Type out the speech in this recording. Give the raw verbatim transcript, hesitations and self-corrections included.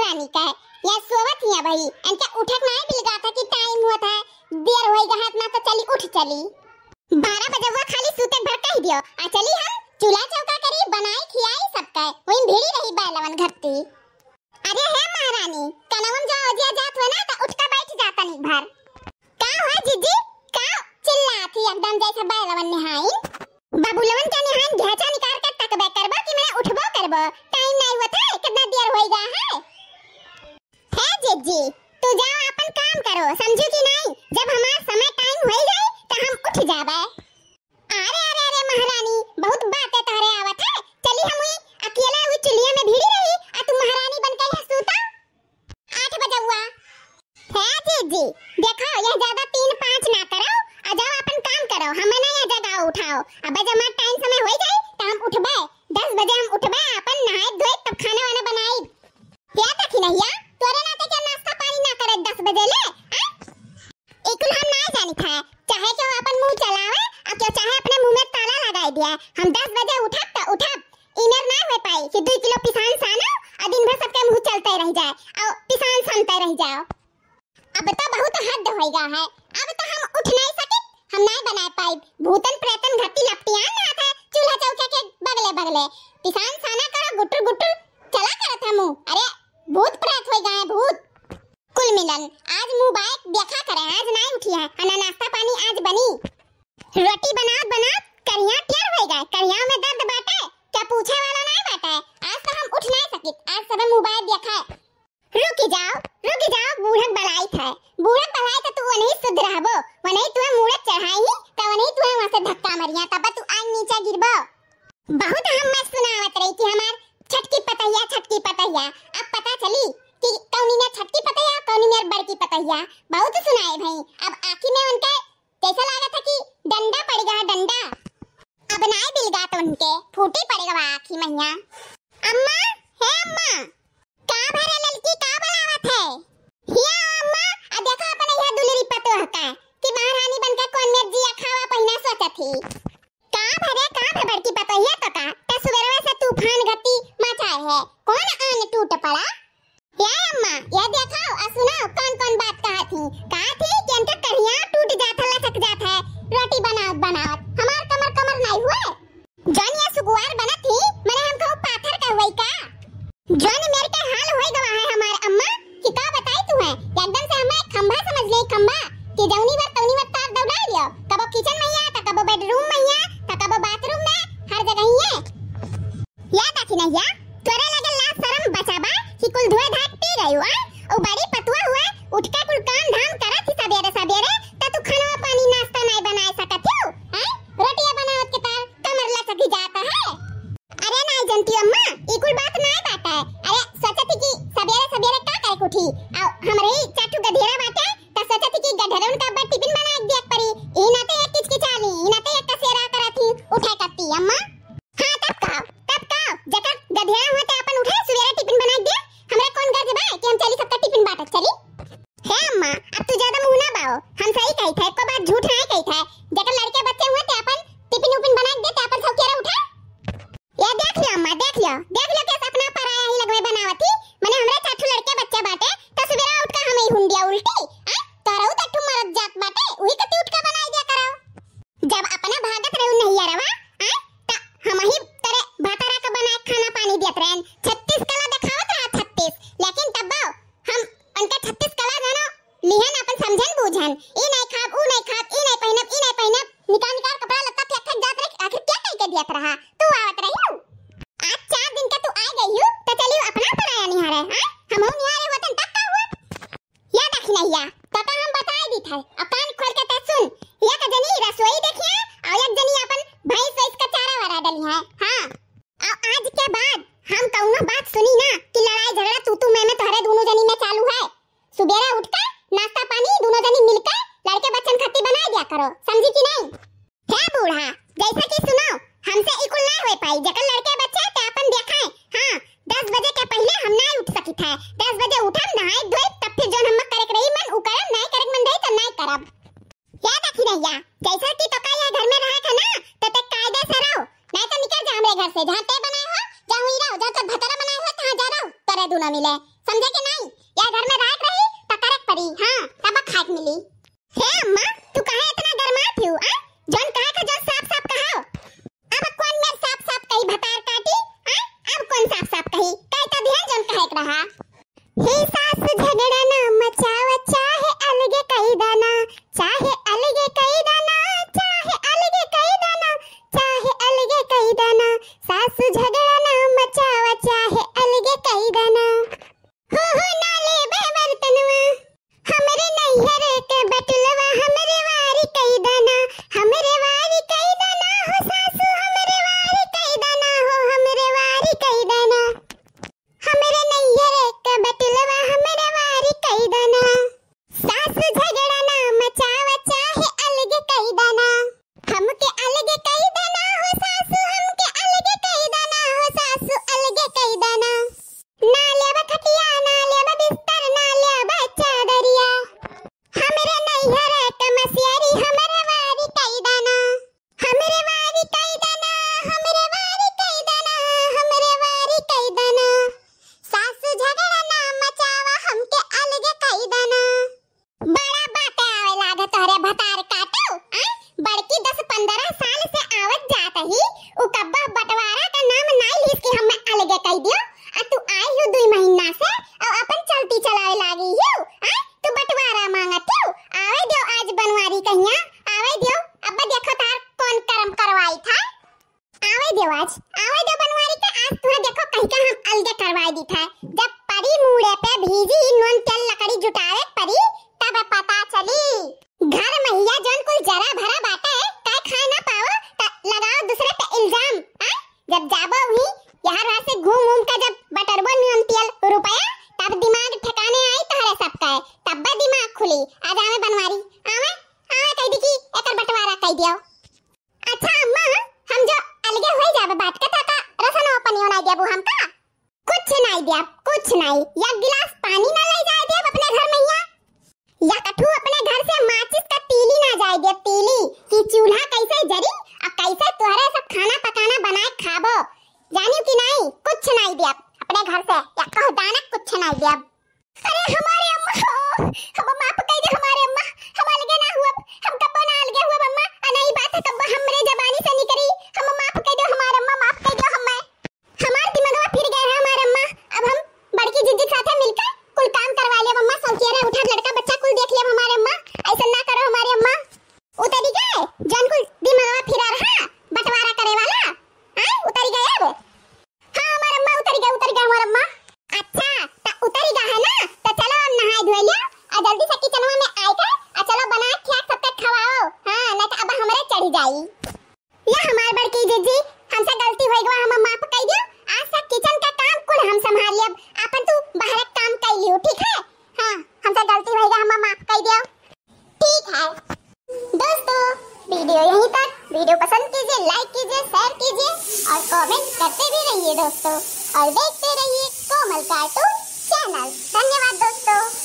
महारानी का, या सोवत ही अबही, इनके उठक नाहीं बिलगात है कि टाइम होत है, देर होइगा है ना तो चली उठ चली। बारह बजउवा खाली सूते भर कहि दियो, आ चली हम चूल्हा चौका करी, बनाई खियाई सबका, वहीं भीड़ी रही बैलवन घत्ती। अरे हे महारानी, कनवन जो ओजिया जात हो ना तो उठ के बैठ जाता निक भर। का हो जिज्जी, का चिल्लात ही एकदम जैसे बैलवन निहाइन? बबुलवन के निहाइन घेचा निकार के तकबे करबो कि मैं उठबो करबो? टाइम नाहीं होत है, कितना देर होइगा है। हे जिज्जी, तू जाओ अपन काम करो, समझू कि नाहीं? जब हमार समय टाइम होई जाए तो हम उठ जाबे। अरे, अरे, अरे महारानी, बहुत बातें तोहरे आवत है। चली हम हुई अकेला हुई चुलिया में भीड़ी रही, आ तू महारानी बन के यहाँ सूता। आठ बजउवा। हे जिज्जी, देखो, यह ज्यादा तीन पाँच ना करो, आ जाओ अपन काम करो, हमें ना यहाँ जगाओ उठाओ। अब जब हमार टाइम समय होई जाए, तो हम उठबे, दस बजे हम उठबे, अपन नहाए धोए, तब खाना वाना बनाई। हे दखिनहिया, तोरे नाते के नाश्ता पानी ना करे दस बजे ले, आ? ई कुल हम नाहीं जानित है, चाहे केहू अपन मुँह चलावे, आ केहू चाहे अपने मुँह में ताला लगाई दिया। हम दस बजे उठब त उठब, इनर नाहीं होइ पाई कि दुई किलो पिसान सानो आ दिन भर सबके मुँह चलते रहि जाए, अउ पिसान सानते रहि जाओ। अब तो बहुत हद होइगा है, अब तो हम उठ नाहीं सकित, हम नाहीं बनाए पाइब। भूतन प्रेतन घत्ती लपटियान रहत है चूल्हा चौका के बगले बगले, पिसान साना करो गुटुर गुटुर चला करत है मुँह। अरे भूत प्रेत होइगा है भूत। कुल मिलन, आज मुँह बाय देखा करे, आज नाहीं उठी है, ना नाश्ता पानी आज बनी। रोटी बनावत बनावत करिया टेढ़ होइ गए, करिया में दर्द बाटे, क्या पूछे वाला नाहीं बाटे। आज तो हम उठ नाहीं सकित, आज सबे मुँह बाय देखा है। रुकि जाओ, रुकि जाओ, बूढ़क बलाइत है, बूढ़क बलाइत है, तू वनही सुध रहबो, वनही तुहे मूड़त चढ़ाई ही, त वनही तुहे वहाँ से धक्का मरिया, तब तू आग नीचे गिरबो। बहुत हम मैं सुनावत रही कि हमार छटकी पतहिया, छटकी पतहिया। अब पता चली कि कौनी में छटकी पतहिया, कौनी में बड़की पतहिया। बहुत सुनाए भई। अब आँखी में उनके जैसा लागत है कि डंडा पड़ि गा, डंडा। अब नाई बिलगात उनके, फूटी पड़ि गा आँखी मइया। अम्मा, हे अम्मा, का भरे ललकी, का बलावत है? हिया अम्मा, आ देखा अपन यह दुलरी पतोह का, कि महारानी बनके कौन मेर जिया खावा पहिना सोचत ही। का भरे, का भरे बड़की पतोहिया तो का, त सुबेरवा से तूफान गति मचाए है। कौन आन टूट पड़ा? या अम्मा, या देखाओ, आ सुनाओ, कौन कौन बात कहत ही? कहत ही कि इनका करिया टूट जात है, लचक जात है, रोटी बनावत बनावत। हमार कमर, कमर नाई हुए। जौन ये सुकुवार बनत ही, मने हम कहूँ पाथर का हुई का? जौन मेर के हाल होई गवा है हमार अम्मा, कि का बताई तुहे, एकदम से हमें खंभा समझ ले, खंभा, कि जौनी बर तौनी बर तार दौड़ाई लियो, कबो किचन मइया, त कबो बेडरूम मइया, त कबो बाथरूम में, हर जगह ही है। या दखिनहिया, तोरे लगे लाज सरम बचा बा कि कुल धोए धाए पी गयू, आ? उ बड़ी पतुआ हुए, उठ के कुल काम धाम करत ही सबेरे सबेरे, त तू खाना पानी नाश्ता नाई बनाए सकत ही, आ? रोटिया बनावत के तार कमर लचकी जाता है। अरे नाई जनती अम्मा, ई कुल बात नाई बाटे। अरे सोचत ही कि सबेरे सबेरे का करे उठी, अउ हमरे ही चार ठो गधेरा बाटे, त सोचत ही कि गधेरन का बा टिफिन बनाए दिया परी, ई नाते एक किचकिचानी, ई नाते एक कसेरा करत ही, उठे करती अम्मा। हाँ, तब का, तब का, जकर गधेड़ा हुआ ते अपन उठे, सुबेरे टिफिन बनाई दे, हमरा कौन गर्ज बा कि हम चली सबका टिफिन बांटत चली? हे अम्मा, अब तू ज्यादा मुँह ना बाओ, हम सही कही थे, एको बात झूठ नहीं कही थे, जकर लड़के बच्चे हुए ते अपन टिफिन उफिन बनाई दे, ते अपन सौकेरा उठा। ये देख लियो अम्मा, देख लियो, देख लियो कैसे अपना पराया ही लगवे बनावत ही, मने हमरे चार ठो लड़के बच्चे बाटे, तो सुबेरा उठ के हम ही हुंडिया उल्टी, आ? तोरहु तो ठू मरद जात बाटे, उही कती उठ के बनाई दिया करो। जब अपना भागत रहू नैहरवा, आय, त हमही तरे भातारा के बनाए खाना पानी दियत रहन। छत्तीस कला देखावत रहा, छत्तीस, लेकिन तब्बो हम उनके छत्तीस कला जानो लिहन, अपन समझन बूझन। ई नहीं खाब, ऊ नहीं खाब, ई नहीं पहिनब, ई नहीं पहिनब, निकाल निकाल कपड़ा लत्ता फेंक फेंक जात रहे, आखिर क्या कह के दियत रहा? तू आवत रही हूँ। आज चार दिन का तू आ गई हूँ, तो चलियो अपना पराया निहारे, हाँ? हमहू निहारे होतन तब का हुआ? या दखिनहिया, तोका हम बताए दी थे, अब कान खोल के ते सुन, एक जनी रसोई देखिया, और एक जनी अपन भैंस वैस का चारा वारा डली है। हाँ, और आज के बाद हम कौनो बात सुनी ना कि लड़ाई झगड़ा तू तू मैं में तोहरे दोनों जनी में चालू है। सुबेरा उठ के नाश्ता पानी दोनों जनी मिलके लड़के बच्चन खातिर बनाए दिया करो, समझी कि नहीं? हे बूढ़ा, जैसे कि सुनो, हमसे ई कुल ना होए पाई, जेकर लड़के बच्चे ते अपन देखाए। हाँ, दस बजे के पहिले हम ना उठ सकित है। दस बजे उठब, नहाए धोए, तब फिर जौन हम करे के रही मन उ करब, नहीं करे के मन रही तो नहीं करब। या दखिनहिया, जैसे कि तोका ये घर में रहे के ना, तो ते कायदे से रहो, नहीं तो निकल जा हमरे घर से, जहाँ ते बनाए हो, जहाँ हुई रहो, जहाँ तो भतरा बनाए हो, तहाँ जा रहो, तोरे दूनो मिले। समझे कि नाहीं? या घर में रहक रही, त करक पड़ी, हाँ, तब खाक मिली। हे अम्मा, तू काहे इतना गरमात हिउ, आ? जौन कहे का जौन साफ साफ कहाओ। अब कौन मेर साफ साफ कही भतार काटी, आ? अब कौन साफ साफ कही? कह त दिहन जौन कहे के रहा। हे सास झगड़ा ना मचावा, चाहे अलगे कई दाना, चाहे अलगे कई दाना, चाहे अलगे कई दाना, चाहे अलगे कई दाना। सासु झगड़ा ना मचावा, चाहे अलगे कई दाना। हो हो ना लेबे बर्तनवा, हमरे नैहर के बटुलवा, हमरे वारी कई दाना, हमरे वारी कई दाना हो सासु, हमरे वारी कई दाना हो, हमरे वारी कई दाना। हमरे नैहर के बटुलवा, हमरे वारी कई दाना। सासु झगड़ा ना मचावा, चाहे अलगे कई दाना। हमके अलगे कई दाना हो सासु, हमके अलगे कई दाना हो सासु, अलगे कई दाना। ना लेबा खटिया, ना लेबा बिस्तर, ना लेबा चादरिया। हमरे नैहर के मसियरी, हमरे वारी कई दाना। हमरे वारी कई दाना, हमरे वारी कई दाना, हमरे वारी कई दाना। सासु झगड़ा ना मचावा, हमके अलगे कई दाना। बड़ा बाटे आवे लागे तोहरे भतार काटो, आ? बड़की दस पन्द्रह साल से आवत जात ही, उ कब्बा बंटवारा का नाम नाई लिस कि हमें अलगे कई दियो, आ तू आई हूँ दुई महीना से, और अपन चलती चलावे लागी हूँ, आ? तू बंटवारा मांगत हूँ, आवे दियो आज बनवारी कहिया, आवे दियो, अब देखो तार कौन करम करवाई था। आवे देव आज, आवे देव बनवारी के, आज तुहे देखो कहीं का हम अलगे करवाई दी था। जब परी मूड़े पे भीजी नून तेल लकड़ी जुटावे परी, तब पता चली। घर महिया जौन कुल जरा भरा बाटे, काहे खाए ना पावो, त लगाओ दूसरे पे इल्जाम, आ? जब जाबो हुई, यहाँ वहाँ से घूम घूम के जब बटरबो नून तेल रुपया, तब दिमाग ठिकाने आई तोहरे सबके, तब्बे दिमाग खुली। आज आवे बनवारी, आवे, आवे कह दी कि एकर बंटवारा कह दियो। अच्छा अम्मा, हम जो अलगे होई जाबे बात के, त का रसनो पनियो नाई देबू हमका? कुछ नाई देब, कुछ नाई। या गिलास पानी ना ले जाए देब अपने घर महिया। या कठू अपने घर से माचिस का तीली ना जाए देब, तीली, कि चूल्हा कैसे जरी और कैसे तोहरे सब खाना पकाना बनाए खाबो। जानियो कि नाई, कुछ नाई देब अपने घर से, या कहो दाना कुछ नाई देब। अरे हमारे अम्मा हो, हम माफ कई दे हमारे अम्मा, हम अलगे ना हुआ, हम कब्बो ना अलगे हुआ अम्मा, अनई बात है कब्बो हमरे जबानी से निकरी, हम माफ कई दे हमारे अम्मा, माफ कई दे हमें। हमार दिमागवा फिर गए है हमारे अम्मा, अब हम बड़की जिज्जी साथे मिलकर कुल काम करवा लेब अम्मा, सौतिया रहे उठा लड़का बच्चा कुल देख लेब हमारे अम्मा, ऐसा ना करो हमारे अम्मा। उतरी गए जौन कुल दिमागवा फिरा रहा बंटवारा करे वाला, आए उतरी गए अब। हाँ, हमार अम्मा उतरी गए, उतरी गए हमार अम्मा। अच्छा, त उतरी गए है ना, त चलो अब नहाए धोए लियो, आ जल्दी से किचनवा में आए के, आ चलो बनाए खिया सबके खवाओ। हाँ, नहीं तो अब हमरे चढ़ी जाई। या हमार बड़की जिज्जी, हमसे गलती होई गवा, हम माफ कई दियो। आज से किचन का काम कुल हम संभाल लेब, आपन तू बाहर काम कई लियो, ठीक है? हाँ, हमसे गलती होई गवा, हम माफ कई दियो। ठीक है दोस्तों, वीडियो यहीं तक। वीडियो पसंद कीजिए, लाइक कीजिए, शेयर कीजिए और कमेंट करते भी रहिए दोस्तों। और देखते रहिए कोमल कार्टून चैनल। धन्यवाद दोस्तों।